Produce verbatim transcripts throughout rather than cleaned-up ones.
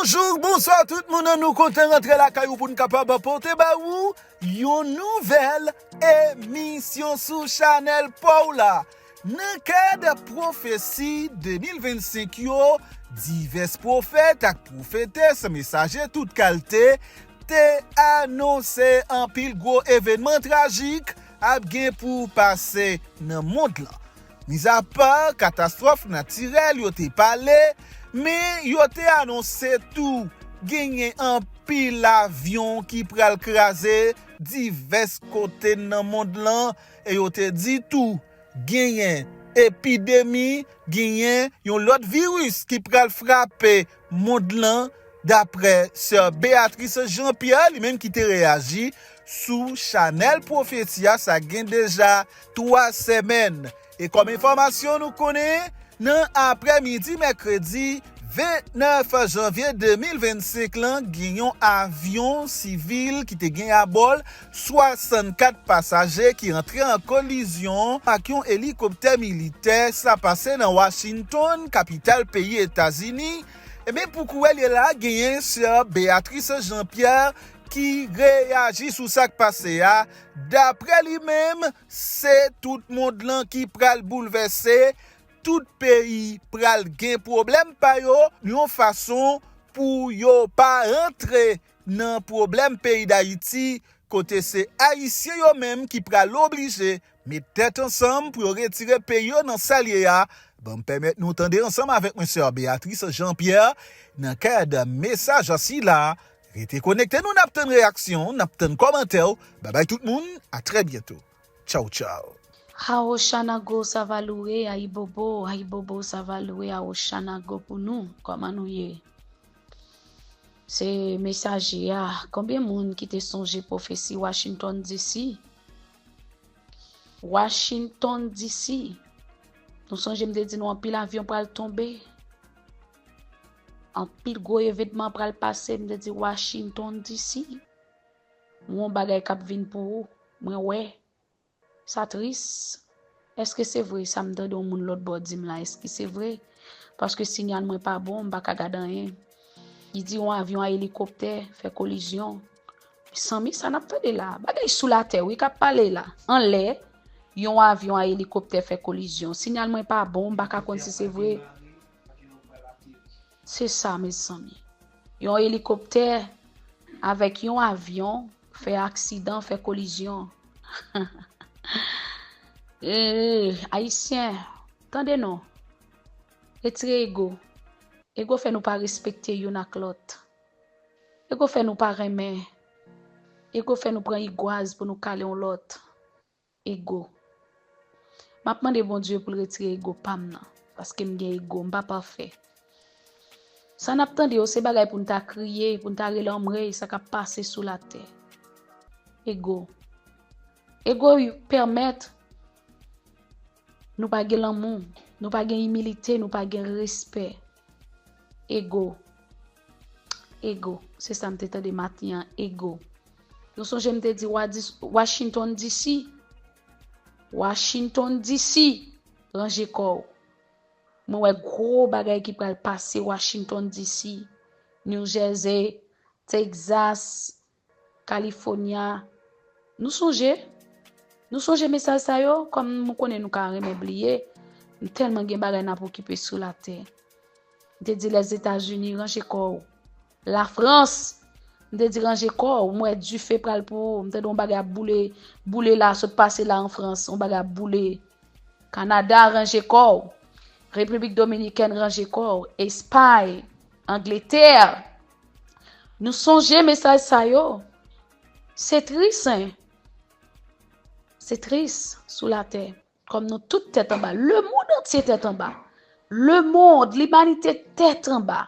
Bonjou, bonswa tout moun, nou kontan rantre lakay ou pou n kapab pote ba ou yon nouvèl emisyon sou chanèl pa w la. Nan kad pwofesi de mil vennsenk yo, divès pwofèt ak pwofetès, mesaje tout kalte, te anonse anpil gwo evènman trajik ap gen pou pase nan mond lan. Mizapa katastwòf natirèl yo te pale, men yo te anonse tou genyen anpil avyon ki pral kraze divès kote nan mond lan, e yo te di tou genyen epidemi, genyen yon lòt viris ki pral frape mond lan, daprè sè Béatrice Jean-Pierre, li menm ki te reyaji sou chanèl pwofesi a, sa gen deja twa semèn. E kòm enfòmasyon nou konnen, nan aprèmidi mèkredi vennèf janvye de mil vennsenk lan, gen yon avyon sivil ki te gen abò l swasannkat pasaje ki antre an kolizyon ak yon elikoptè militè. Sa pase nan Washington, kapital peyi Etazini. Ebyen, pou kou wè l ye la, genyen sè Béatrice Jean-Pierre ki reyaji sou sa k pase a. Daprè li menm, se tout mond lan ki pral boulvèse, tout peyi pral gen pwoblèm pa yo, yon fason pou yo pa rantre nan pwoblèm peyi Dayiti, kote se Ayisyen yo menm ki pral oblije met tèt ansanm pou yo retire peyi yo nan sa l ye a. Ban m pèmèt nou tande ansanm avèk mwen sè Béatrice Jean-Pierre nan kad mesaj sila. Rete konekte, nou n ap tann reyaksyon w, n ap tann kòmantè w. Babay tout moun, a trè byento. Tchaw, tchaw. Awochanago Savalure, ayibobo, ayibobo Savalure, Awochanago pou nou. Kòman nou ye? Se mesaje a. Konbyen moun ki te sonje pwofesi Washington D C? Washington D C. Nou sonje m te di nou anpil avyon pral tonbe. Anpil gwo evènman pral pase, m te di Washington D C. Yon bagay k ap vin pou ou. Mwen wè. Sa tris. Èske se vre sa m tande yon moun lòt bò di m la, èske se vre? Paske sinyal mwen pa bon, m pa ka gad anyen. Li di yon avyon a elikoptè fè kolizyon. Mezanmi, sa n ap tande la? Bagay sou latè, wi, k ap pale la. Anlè, yon avyon a elikoptè fè kolizyon. Sinyal mwen pa bon, m pa ka konn si se vre. Se sa, mezanmi. Yon elikoptè avèk yon avyon fè aksidan, fè kolizyon. Ee, Ayisyen, tande non. Retire ego. Ego fè nou pa respekte youn ak lòt. Ego fè nou pa renmen. Ego fè nou pran igwaz pou nou kale yon lòt. Ego. M ap mande Bondye pou l retire ego pa m nan, paske m gen ego, m pa pafè. Sa n ap tande yo, se bagay pou n ta kriye, pou n ta rele anmwey sa k ap pase sou latè. Ego. Ego pèmèt nou pa gen lanmou, nou pa gen imilite, nou pa gen respè. Ego. Ego. Se sa m te tande maten an, ego. Nou sonje m te di Washington D C. Washington D C, ranje kò w. Mwen wè gwo bagay ki pral pase Washington D C, New Jersey, Texas, California. Nou sonje? Nou sonje mesaj sa yo? Kòm nou konnen nou ka renmen bliye, nou tèlman gen bagay n ap okipe sou latè. M te di Lèzetazini, ranje kò w. Lafrans, m te di ranje kò w. M wè dife pral pou ou. M tande yon bagay ap boule, boule la, sot pase la an Frans, yon bagay ap boule. Kanada, ranje kò w. Repiblik Dominikèn, ranje kò w. Espay, Angletè. Nou sonje mesaj sa yo? Se tris, en. Se tris sou latè. Kòm nou tout tèt anba. Lemonn antye tèt anba. Lemonn, limanite tèt anba.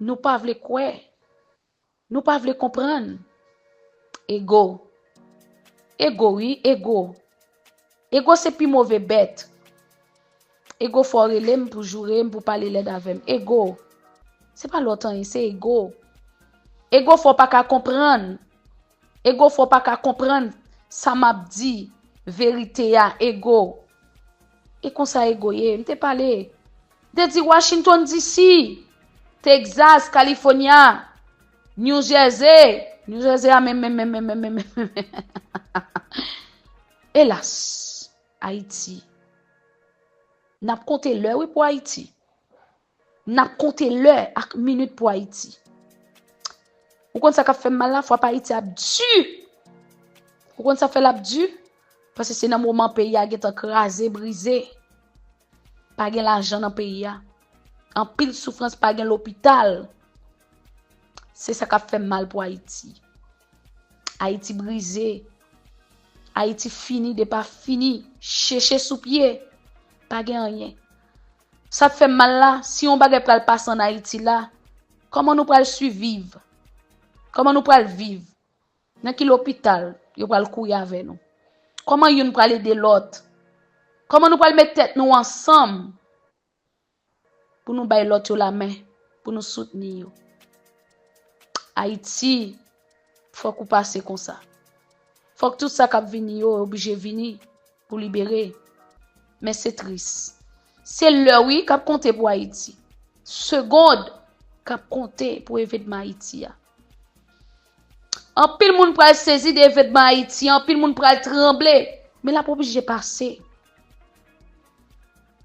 Nou pa vle kwè. Nou pa vle konprann. Ego. Ego, wi, ego. Ego se pi move bèt. Ego fè w rele m pou joure m, pou pale lèd avè m. Ego. Se pa lòt anyen, se ego. Ego fè w pa ka konprann. Ego fè w pa ka konprann sa m ap di, verite a, ego. E konsa ego ye. M te pale. M te di Washington D C. Texas, California, New Jersey. New Jersey a menm, menm, menm, menm, menm, menm, menm. Elas, Ayiti. N ap konte lè, wi, pou Ayiti. N ap konte lè ak minit pou Ayiti. Ou konn sa k ap fè m mal la? Fwa pa Ayiti ap di. Ou konn sa fè l ap di? Paske se nan moman peyi a gentan kraze, brize. Pa gen lajan nan peyi a. Anpil soufrans, pa gen lopital. Se sa k ap fè m mal pou Ayiti. Ayiti brize. Ayiti fini, depa fini. Cheche sou pye. Pa gen anyen. Sa k fè m mal la, si yon bagay pral pase ann Ayiti la, kòman nou pral siviv? Kòman nou pral viv? Nan ki lopital yo pral kouri avè nou? Kòman youn pral ede lòt? Kòman nou pral met tèt nou ansanm pou nou bay lòt yo lamen, pou nou soutni yo? Ayiti, fòk ou pase konsa. Fòk tout sa k ap vini yo oblije vini pou libere. Men se tris. Se lè, wi, k ap konte pou Ayiti. Segond k ap konte pou evenman Ayiti a. Anpil moun pral sezi de evenman Ayiti, anpil moun pral tranble. Men l ap oblije pase.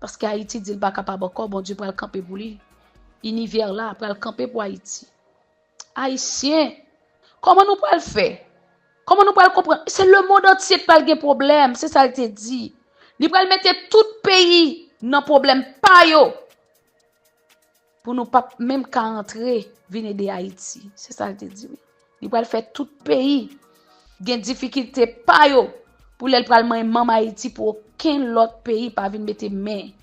Paske Ayiti di l pa kapab ankò, Bondye pral kanpe pou li. Inivè la pral kanpe pou Ayiti. Ayisyen, kòman nou pral fè? Kòman nou pral konprann? Se lemonn antye k pral gen pwoblèm, se sa l te di. Li pral mete tout peyi nan pwoblèm pa yo. Pou nou p ap menm ka antre vin ede Ayiti. Se sa l te di, wi. Li pral fè tout peyi gen difikilte pa yo pou lè l pral manyen manm Ayiti pou okenn lòt peyi pa vin mete men.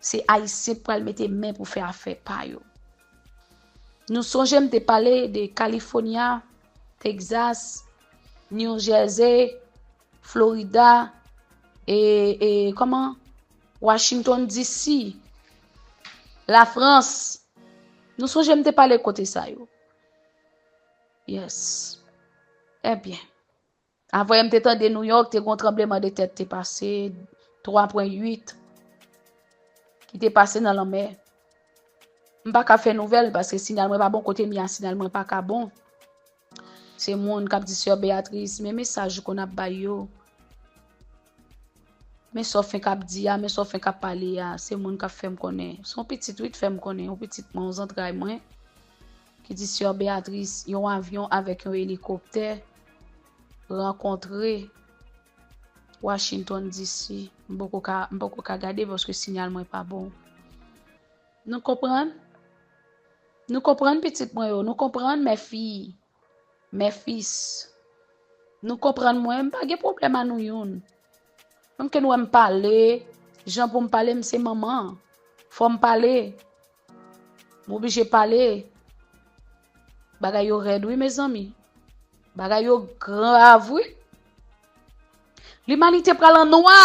Se Ayisyen k pral mete men pou fè afè pa yo. Nou sonje m te pale de California, Texas, New Jersey, Florida, e, e, kòman? Washington D C, Lafrans. Nou sonje m te pale kote sa yo. Yes. Ebyen. Avanyè m te tande New York, te gen yon tranbleman de tè te pase, twa pwen uit, ki te pase nan lanmè. M pa ka fè nouvèl, paske siyal mwen pa bon, kote m ye a, siyal mwen pa ka bon. Se moun k ap di, Sè Beatrice, men mesaj ou konn ap bay yo. Men sa w fenk ap di a, men sa w fenk ap pale a, se moun k ap fè m konnen. Se yon pitit, wi, t fè m konnen, yon pitit mwen, yon zantray mwen, ki di, Sè Beatrice, yon avyon avèk yon elikoptè rankontre Washington D C. M poko ka, m poko ka gade paske siyal mwen pa bon. Nou konprann? Nou konprann, pitit mwen yo? Nou konprann, mè fi? Mè fis, nou konprann mwen, m pa gen pwoblèm a nou youn. Menm ke nou wè m pale, jan pou m pale, m se manman. Fò m pale. M oblije pale. Bagay yo rèd, wi, mezanmi. Bagay yo grav, wi. Limanite pral an nwa.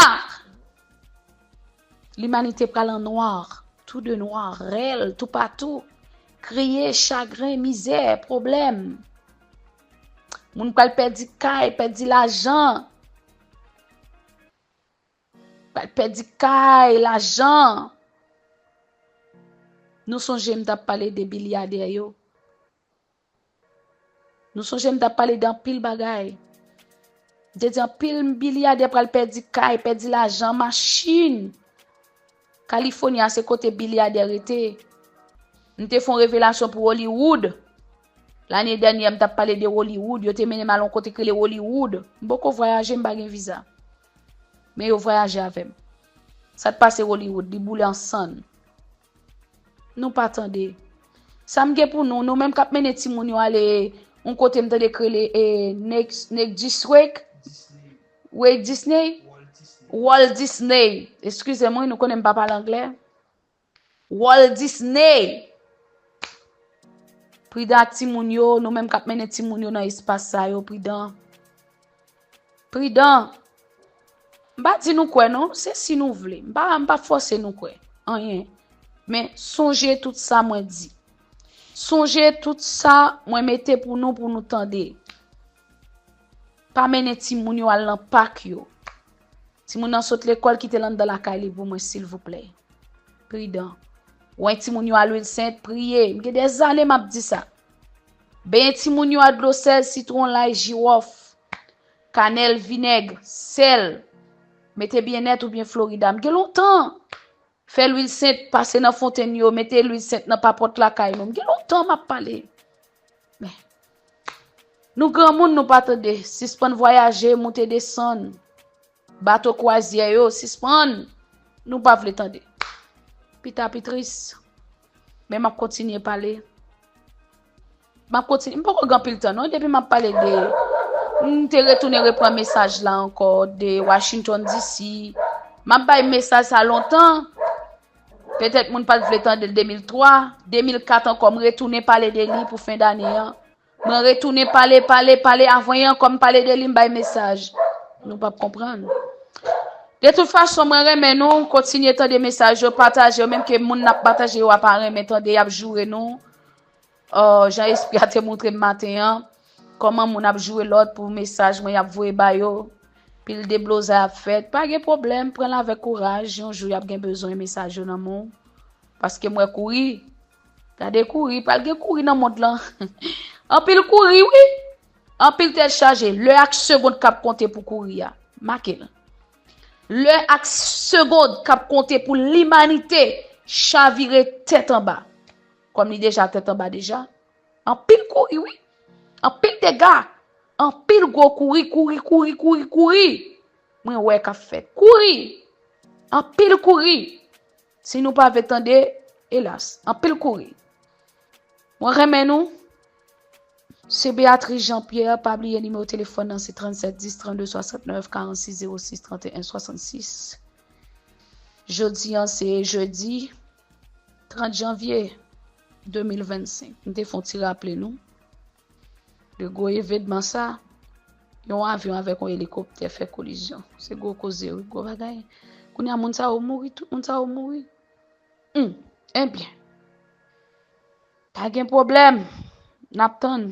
Limanite pral an nwa. Tou de nwa, rèl, toupatou. Kriye, chagren, mizè, pwoblèm. Moun pral pèdi kay, pèdi lajan. Pral pèdi kay, lajan. Nou sonje m t ap pale de bilyadè yo. Nou sonje m t ap pale de anpil bagay. M te di anpil bilyadè pral pèdi kay, pèdi lajan, machin. California se kote bilyadè rete. M te fè yon revelasyon pou Hollywood. Lane dènyè, m t ap pale de Hollywood. Yo te mennen m al yon kote k rele Hollywood. M poko vwayaje, m pa gen viza. Men yo vwayaje avè m. Sa t pase Hollywood, li boule an sann. Nou pa tande. Sa m gen pou nou, nou menm k ap mennen timoun yo ale yon kote m tande k rele, e, Neg, Neg Diswek? Walt Disney? Walt Disney. Eskize m, wi, nou konnen m pa pale anglè. Walt Disney. Pridan ak timoun yo, nou menm k ap mennen timoun yo nan espas sa yo, pridan. Pridan. M pa di nou kwè non, se si nou vle. M pa, m pa fòse nou kwè anyen. Men sonje tout sa mwen di. Sonje tout sa mwen mete pou nou, pou nou tande. Pa mennen timoun yo al nan pak yo. Timoun nan sot lekòl, kite l anndan lakay li pou mwen, silvouplè. Pridan. Wè timoun yo a lwil sent, priye. M gen dèzane m ap di sa. Benyen timoun yo a dlo sèl, sitwon, lay, jiwòf, kanèl, vinèg, sèl. Mete byennèt oubyen Florida. M gen lontan. Fè lwil sent, pase nan fontenn yo, mete lwil sent nan papòt lakay nou. M gen lontan m ap pale. Men, nou granmoun, nou pa tande. Sispann vwayaje, moute desann. Bato kwazyè yo, sispann. Nou pa vle tande. Pita pi tris. Men m ap kontinye pale. M ap kontinye. M poko gen anpil tan, non. Depi m ap pale de. M te retounen repran mesaj la ankò de Washington D C. M ap bay mesaj sa lontan. Petèt moun pa t vle tande l de mil twa, de mil kat ankò, m retounen pale de li pou fen dane an. Mwen retounen pale, pale, pale, avan yè ankò m pale de li, m bay mesaj. Nou p ap konprann. De tout fason, mwen renmen nou, kontinye tande mesaj yo, pataje yo, menm ke moun n ap pataje yo a pa renmen tande, y ap joure nou. Jan espri a te montre m maten an, kòman moun ap joure lòt pou mesaj mwen y ap voye ba yo. Pil deblozay ap fèt. Pa gen pwoblèm, pran l avèk kouraj. Yon jou y ap gen bezwen mesaj yo nan men w. Paske m wè kouri. Gade kouri, pral gen kouri nan mond lan. Anpil kouri, wi. Anpil tèt chaje. Lè ak segond k ap konte pou kouri a. Make l. Lè ak segond k ap konte pou limanite chavire tèt anba. Kòm li deja tèt anba deja. Anpil kouri, wi. Anpil dega. Anpil gwo kouri, kouri, kouri, kouri, kouri. Mwen wè k ap fèt. Kouri. Anpil kouri. Si nou pa vle tande, elas. Anpil kouri. Mwen renmen nou. Se Beatrice Jean Pierre. Pa bliye nimewo telefòn nan se trannsenk dis trannde swasantnèf karannsis zewo sis trannteyen swasannsis. Jodi an se jedi trant janvye de mil vennsenk. M te fè yon ti raple nou de gwo evènman sa, yon avyon avèk yon elikoptè fè kolizyon. Se gwo koze, wi, gwo bagay. Kounye a, moun sa yo mouri, tout moun sa yo mouri. Hmm, ebyen, pa gen pwoblèm, n ap tann.